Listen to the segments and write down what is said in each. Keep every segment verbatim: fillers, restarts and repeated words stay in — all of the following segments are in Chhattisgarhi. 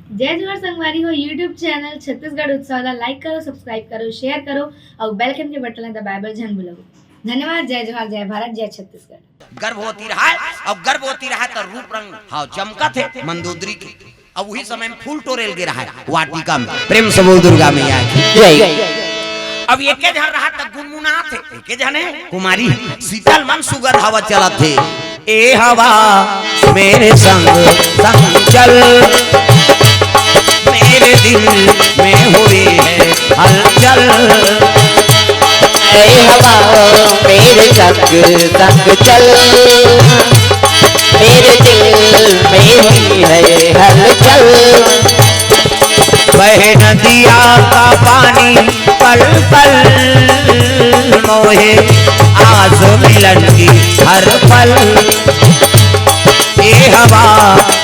जय जोहार संगवारी हो, YouTube चैनल छत्तीसगढ़ उत्सव ला like करो, subscribe करो, share करो अउ bell icon के बटन ला दबाए बर झन भूलव। धन्यवाद। जय जोहार, जय भारत, जय छत्तीसगढ़। गर्भवती रहा है, अउ गर्भवती रहा है त रूप रंग, हाँ, चमकत हे मंदोदरी के। अब उही समय में फूल टोरेल गे रहा है वाटिका में। प्रेम से बोल दुर्गा मैया की जय। अब एके झन रहा त गुनगुनात हे, एके झन हे कुमारी, शीतल मन सुगंध हवा चलत हे। ए हवा मेरे संग संग चल, मेरे दिल में हुई है हलचल। ए हवा मेरे संग संग चल, मेरे दिल में हुई है हलचल। बहे नदिया का पानी पल पल, मोहे आस मिलन की हर पल। ए हवा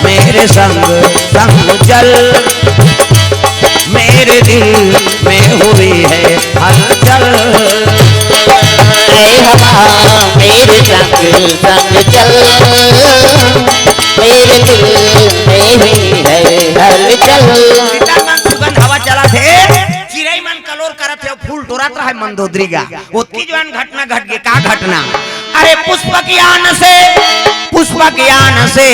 मेरे संग संग चल, मेरे दिल में हुई है हलचल। ए हवा मेरे संग संग चल, मेरे दिल में हुई है हलचल। शीतल मन सुगंध हवा चलत हे, चिरई मन कलोर करत हे, फूल टोरत रहे मंदोदरी गा। ओतकी जुवार घटना घट गे। का घटना? अरे पुष्पक यान से, पुष्पक यान से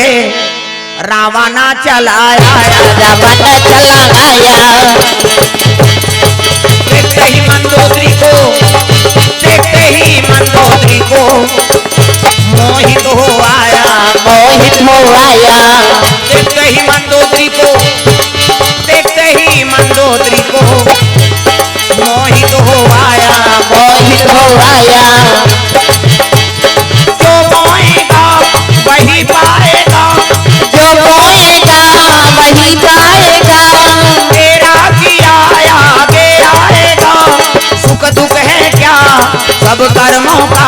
रावण चला आया, रावण चला आया। देखते ही मंदोदरी को, देखते ही मंदोदरी को मोहित हो आया, मोहित हो आया। देखते ही मंदोदरी को, देखते ही मंदोदरी को मोहित हो आया, मोहित हो आया। जो बोएगा वही पाएगा, जो बोएगा वही पाएगा। तेरा किया आगे आएगा, सुख दुख है क्या सब कर्मों का।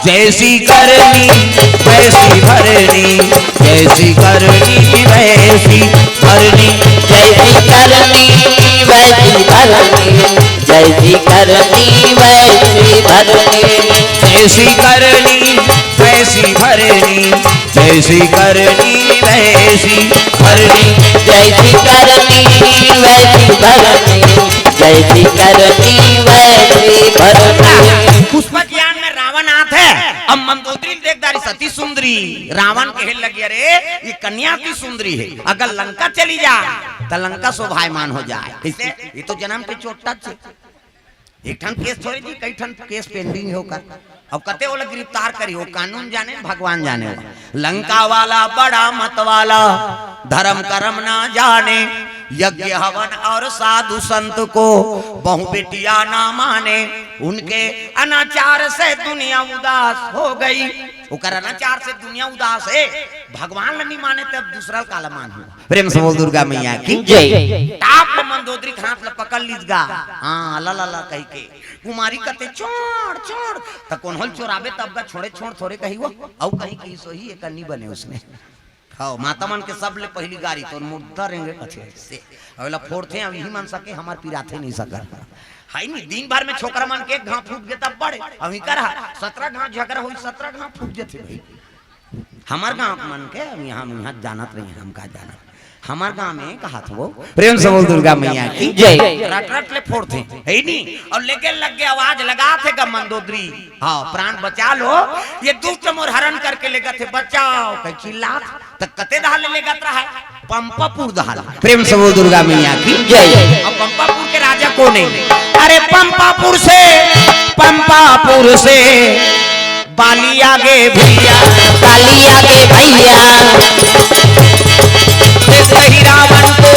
जैसी करनी वैसी भरनी, जैसी करनी वैसी भरनी। जैसी करनी वैसी भरनी, जैसी करनी वैसी भरनी। जैसी करनी वैसी भरनी, जैसी करनी वैसी भरनी। जैसी करनी वैसी भरनी, जैसी करनी वैसी भरनी। पुष्पक यान में रावण आत हे, अब मंदोदरी ल देख डारिस अति सुंदरी। रावण कहे लगे, अरे ये कन्या अति सुंदरी हे, अगर लंका चली जा त लंका शोभायमान हो जाए। कइसे? ये तो जनम के चोट्टा हे। एक ठन केस थोड़े जी, कई ठन केस pending हे ओकर। अब कते ओला गिरफ्तार करही, वो कानून जाने, भगवान जाने। वो लंका वाला बड़ा मत वाला, धर्म कर्म ना जाने, यज्ञ हवन और साधु संत को, बहू बेटिया ना माने। उनके अनाचार से दुनिया उदास हो गई। ओकर अनाचार से दुनिया उदास हे, भगवान ल नहीं माने, तब दूसरा ल काला मानही। प्रेम से बोल दुर्गा मैया की जय। टाप ले मंदोदरी के हाथ ल पकड़ लीस गा, हाँ, ला ला ला कहि के। कुमारी कथे, छोड़ छोड़। त कोनो ल चोराबे तब गा, छोड़े छोड़ थोड़े कही वो, अउ कहीं की सोही, एक नहीं बने उसने। हाँ, माता मन के सबले पहिली गारी, तोर मुर्दा रेंगे कथे से। अउ एला फोड़थे, अब इही मन सके, हमर पिराथे नहीं सकय। हाय नहीं, दिन भर में छोकरा मन के एक घाव फूट गे तब बड़े। अब इही कर हा, सतरा घाव झगरा होही, सतरा घाव फूट जथे भाई। हमर गांव के मन के, अब यहाँ, यहाँ जानत रही, हम का जानत। हमर गांव में कहात हो, प्रेम से बोल दुर्गा मैया की जय। रट रट ले फोड़थे, हे नहीं? अउ लेके लग गे, आवाज लगाथे गा मंदोदरी, हाँ, प्राण बचा लो, ये दुष्ट मोर हरण करके लेगथे, बचाओ, कहि चिल्लात। त कते डहर ले लेगत रहा हे? पंपापुर डहर। प्रेम से बोल दुर्गा मैया की जय। अब पंपापुर के राजा कोन हे? अरे पंपापुर से, पंपापुर से बाली आगे भैया, बाली आगे भैया। देखते ही रावण को,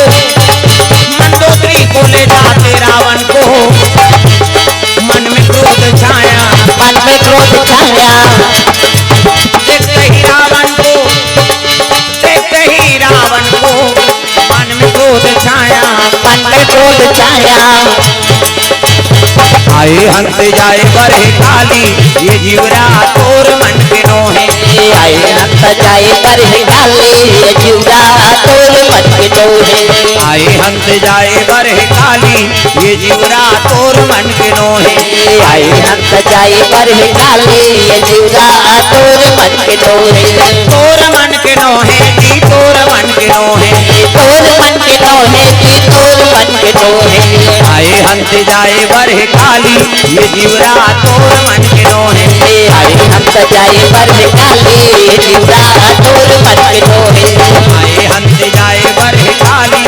मंदोदरी को ले जाते रावण को, मन में क्रोध छाया, मन में क्रोध छाया। देखते ही रावण को, देखते ही रावण को मन में क्रोध छाया, मन में क्रोध छाया। आए हंत जाए बरहे काली, ये जीवरा तोर मन के नोहे। आए हंत जाए बरहे काली, ये जीवरा तोर मन के नोहे। आए हंत जाए बरहे काली, ये जीवरा तोर मन के नोहे। आए हंत जाए बरहे काली, ये जीवरा तोर मन के नोहे। तोर मन के नोहे जी, तोर मन के नोहे। तोर मन आए हंस जाए बर हे काली, ये जीवरा तोर मन के नोहे। आए हंस जाए बर हे काली, ये जीवरा तोर मन के नोहे। आए हंस जाए बर हे काली,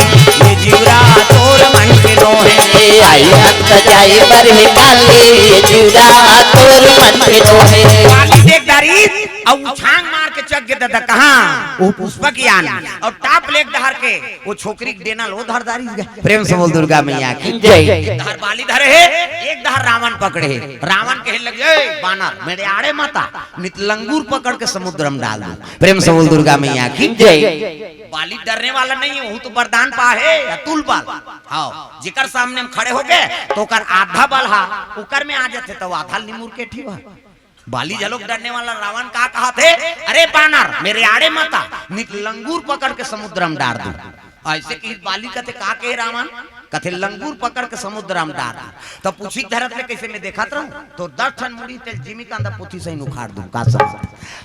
ये जीवरा तोर मन के नोहे। आए हंस जाए बर हे काली, ये जीवरा तोर मन के नोहे। काली देख डारी, अउ छांग मार के चक गे ददा कहाँ? वो पुष्पक यान। अउ टाप लेक डहर के वो छोकरी के डेनल वो धर डारिस गा। प्रेम से बोल दुर्गा मैया की जय। एक डहर बाली धरे हे, एक डहर रावण पकड़े हे। रावण कहे लगे, "ए बानर, मेरे आड़े मत आ, नित लंगूर पकड़ के समुद्र में डाल दूं।" प्रेम से बोल दुर्गा मैया की जय। बाली डरने वाला नहीं है, वो तो वरदान पा हे अतुल बल। हाँ, जेकर सामने में खड़े हो गए तो ओकर आधा बल हा, ओकर में आ जाते तो आधा निमुर के ठिवा। बाली झलोक डरने वाला रावण का कहा थे, "अरे बानर, मेरे आड़े मत आ, नित लंगूर पकड़ के समुद्र में डार दूं।" ऐसे कि बाली कथे का कहे रावण, कथे, "लंगूर पकड़ के समुद्र में डार दूं।" तब पूछी धरत ले, "कैसे मैं देखत रहूं तो दस ठन मुड़ी तेल जिमी कांदा पोथी सही उखाड़ दूं का सब।"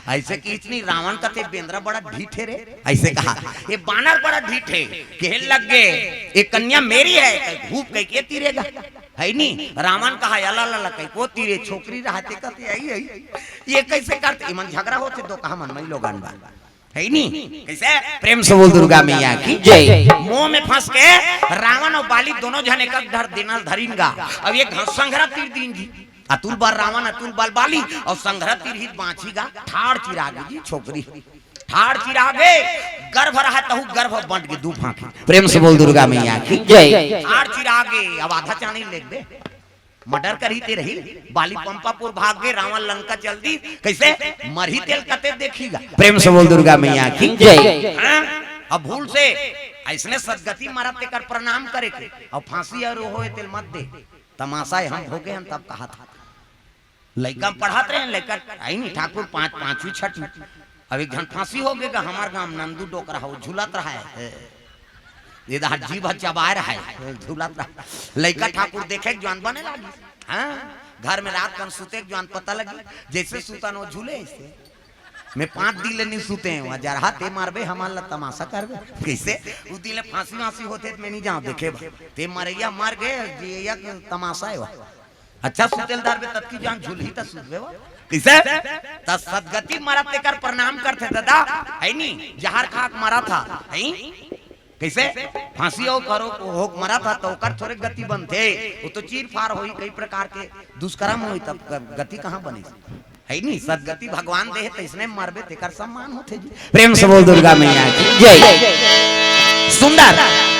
ऐसे कि इतनी रावण कथे, "बेंदरा बड़ा ढीठ हे रे।" ऐसे कहा, "ये बानर बड़ा ढीठ हे।" कहे लग गए, "ये कन्या मेरी है।" घूप कह के तीरेगा। है नी? रावण कहा, "अला ला ला," कही, "को तीरे छोकरी रहा थे कहते आई, आई।" ये कैसे करते? इमन झगड़ा होते दो कहा मन मई लोगन बा। है नी? कैसे? प्रेम से बोल दुर्गा मैया की जय। मोह में फंस के रावण और बाली दोनों जन एक डहर देना धरिन गा। अब ये घ-, संघरा तीर दीन जी। अतुल बल रावण, अतुल बल बाली और संघरा तीर ही बांची गा। ठाड़ चिराग जी छोकरी। ठाड़ चिरागे, गर्भ रहा तहु गर्भ बंट के दू फांकी। प्रेम से बोल दुर्गा मैया की जय। ठाड़ चिरागे, अब आधा चानी लेग दे। मर्डर करही ते रही, बाली पंपापुर भाग गए, रावण लंका चल दी। कैसे? मरही तेल कते देखी गा। प्रेम से बोल दुर्गा मैया की जय। हाँ? अब भूल से ऐसने सदगति मरत तेकर प्रणाम करे के, और फांसी और होए तेल मत दे। तमाशा है, हम भोगे हन तब कहा था। लइका पढ़त रहे, लइका आई नहीं ठाकुर पाँच, पाँचवीं, छठवीं। अब एक झन फांसी हो गए गा, हमार गांव नंदू डोकरा हो, झूलत रहा है। ये दहा जीभ चबाए रहा है, झूलत रहा है। लइका ठाकुर देखे के ज्वान बने लागी। हाँ, घर में रात कन सुते के ज्वान पता लगी, जैसे सुतन वो झूले ऐसे। मैं पाँच दिन ले नहीं सुते हैं, वहाँ जरहा ते मारबे, हमार ला तमाशा करबे। कैसे? उ दिन ले फांसी वांसी होते तो मैं नहीं जाऊँ देखे बा। ते मरैया मर गए, जियैया के तमाशा है वहाँ। अच्छा सुतेल धरबे ततकी जान झुलही त सुतबे वो। कैसे? त सदगति मरत तेकर प्रणाम करथे दादा, है नी? जहर खा के मरत हा, है? कैसे? फांसी हो करो, हो के मरत हा, तो ओकर थोरे गति बनथे। वो तो चीर फार होई, कई प्रकार के दुष्कर्म होई, तब ग-, गति कहाँ बने? है नी? सदगति भगवान दे, तो इसने मरबे, तेकर सम्मान होथे जी। प्रेम से बोल दुर्गा मैया की जय। सुंदर।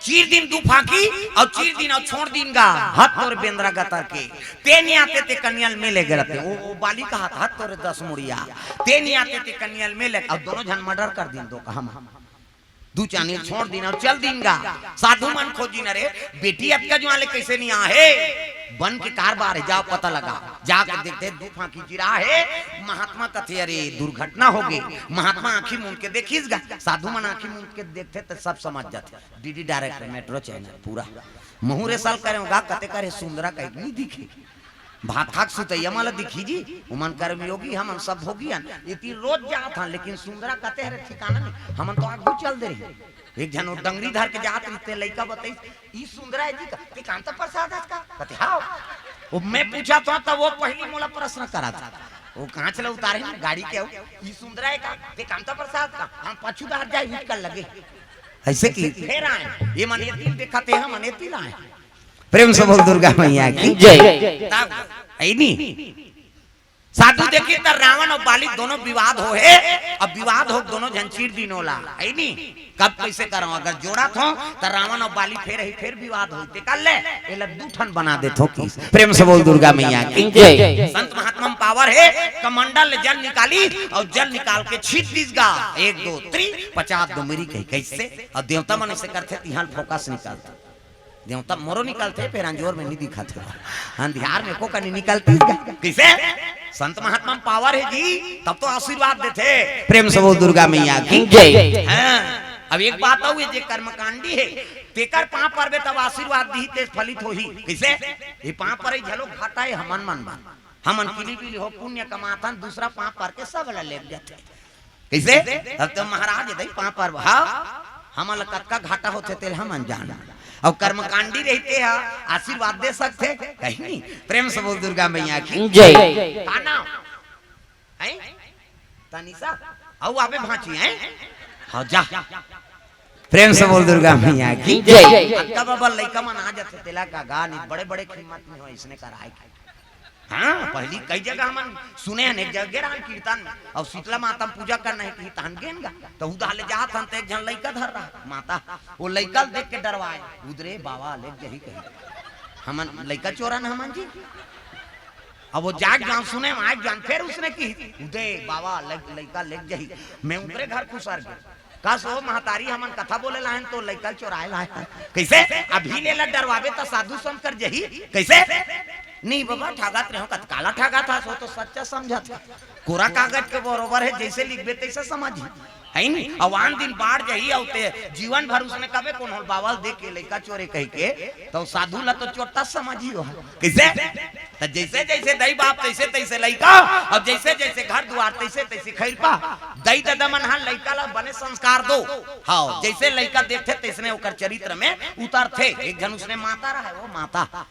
चीर दिन दू फांकी और चीर दिन और छोड़ दिन गा, हाथ तोर बेंदरा गतर के। ते नहीं आते ते कन्याल में ले गए रहते। वो, वो बाली कहा था, "हाथ तोरे दस मुड़िया।" ते नहीं आते ते कन्याल में ले, अब दोनों झन मर्डर कर दिन दो, हम, हम। दू चानी छोड़ दिन और चल दिन गा। साधु मन खोजिन, "अरे बेटी अतका जुआन ले कैसे नहीं आ हे?" बन के कारबार है, जाओ पता लगा। जाके देखते दू फांकी चिरा है। महात्मा कथे, "अरे दुर्घटना हो गई।" महात्मा आंखी मूंद के देखिस गा। साधु मन आंखी मूंद के देखते तो सब समझ जाते। डीडी डायरेक्टर मेट्रो चैनल पूरा। महूरे साल करे होगा, कते करे सुंदरा कहीं नहीं दिखे। भात खाक सुतैया माला दिखी जी, उमन कर्मयोगी, हमन सब भोगी हन। इति रोज जात हन, लेकिन सुंदरा कते हरे ठिकाना नहीं। हमन तो आगू चल दे रही। एक झन वो डंगरी धर के जात रहिते, लइका बताइस, "ई सुंदरा है जी का? ते कांता प्रसाद हस का?" कते, "हाँ।" वो मैं पूछा था, तब वो पहली मोला प्रश्न करा था। वो कांच ला उतारे ना गाड़ी के, "ई सुंदरा है का? ते कांता प्रसाद का?" हम पाछू डहर जाए, उठ कर लगे। ऐसे कि फेर आए, ये मन ये तिल देखा थे, हम मन ये तिल आए। प्रेम से बोल दुर्गा मैया की जय। तब, है नी? साधु देखी त रावण और बाली दोनों विवाद हो हे। अब विवाद हो दोनों झन चीर दिन होला, है नी? कब कैसे करो, अगर जोड़त हो त रावण और बाली फेर ही फेर विवाद हो, ते कर ले, एला दू ठन बना देत हो किस। प्रेम से बोल दुर्गा मैया की जय। संत महात्मा में पावर है, कमंडल ले जल निकाली और जल निकाल के छीट दिस गा। एक दो त्री पचास दो मेरी कही कैसे? और देवता मन ऐसे करथे, तिहाल फोकस निकालथे। देवता मोरो निकलथे, फेर अंजोर में नहीं दिखत हे। अंधियार में को कनी निकलती गा। कैसे? संत महात्मा में पावर है जी, तब तो आशीर्वाद देथे। प्रेम से बोल दुर्गा मैया की जय। हाँ, अब एक बात अउ हे, जे कर्मकांडी है, तेकर पाँव परबे तब आशीर्वाद दिही, तेज फलित होही। कैसे? ये पाँव परे झलो घाटा है हमन मन मा। हमन किली बिली हो पुण्य कमाथन, दूसरा पाँव पर के सब ला लेग जाथे। कैसे? अब तो महाराज दई पाँव पर, हाँ, हमन ला कतका घाटा होथे तेल हमन जान। अउ कर्मकांडी रहिथे हा, आशीर्वाद दे सकथे? कहीं नहीं। प्रेम से बोल दुर्गा मैया की जय। का नाम? हैं? तनिषा? अउ आबे भांची, हैं? हाँ, जा। प्रेम से बोल दुर्गा मैया की जय। अक्का बाबा लइका मन आ जाथे, तेला का गा नहीं, बड़े-बड़े कीमत में हो, इसने कराए के। हाँ, पहली कई जगह हमन सुने हन, एक जगह गे रहन कीर्तन में, अउ शीतला माता म पूजा करना हे कही, तहन गेन गा, त उदा ले जात हन, त एक झन लइका धर रहा, माता, वो लइका ल देख के डरवाए, उदरे बाबा लेग जही कही, हमन लइका चोरन हमन जी। अब वो जाग जान सुने, आग जान, फिर उसने की, उदे बाबा लइ-, लइका लेग जही, मैं उदरे घर खुसर गे। कस ओ महतारी, हमन कथा बोले लाहन, तो लइका ल चोराए लाहन। कइसे? अभी ले ला डरवाबे त साधु संत कर जही। कइसे? नहीं बाबा, ठगत रहे हो, कत काला ठगत हस, वो तो सच्चा समझत हे। कोरा कागज के बरोबर हे, जइसे लिखबे तइसे समझही। है नी? अउ आन दिन बाढ़ जही, अउ ते जीवन भर उसने कबे कोनो बाबा ल देख के लइका चोरे कहि के, त साधु ला तो चोट्टा समझही हो। कइसे? त जइसे जइसे दई बाप तइसे तइसे लइका, अउ जइसे जइसे घर दुआर तइसे तइसे खइरपा। दई ददा मन ह लइका ला बने संस्कार दो। हाँ, जइसे लइका देखथे तइसने ओकर चरित्र में उतरथे। एक झन उसने माता रहा हे, वो माता।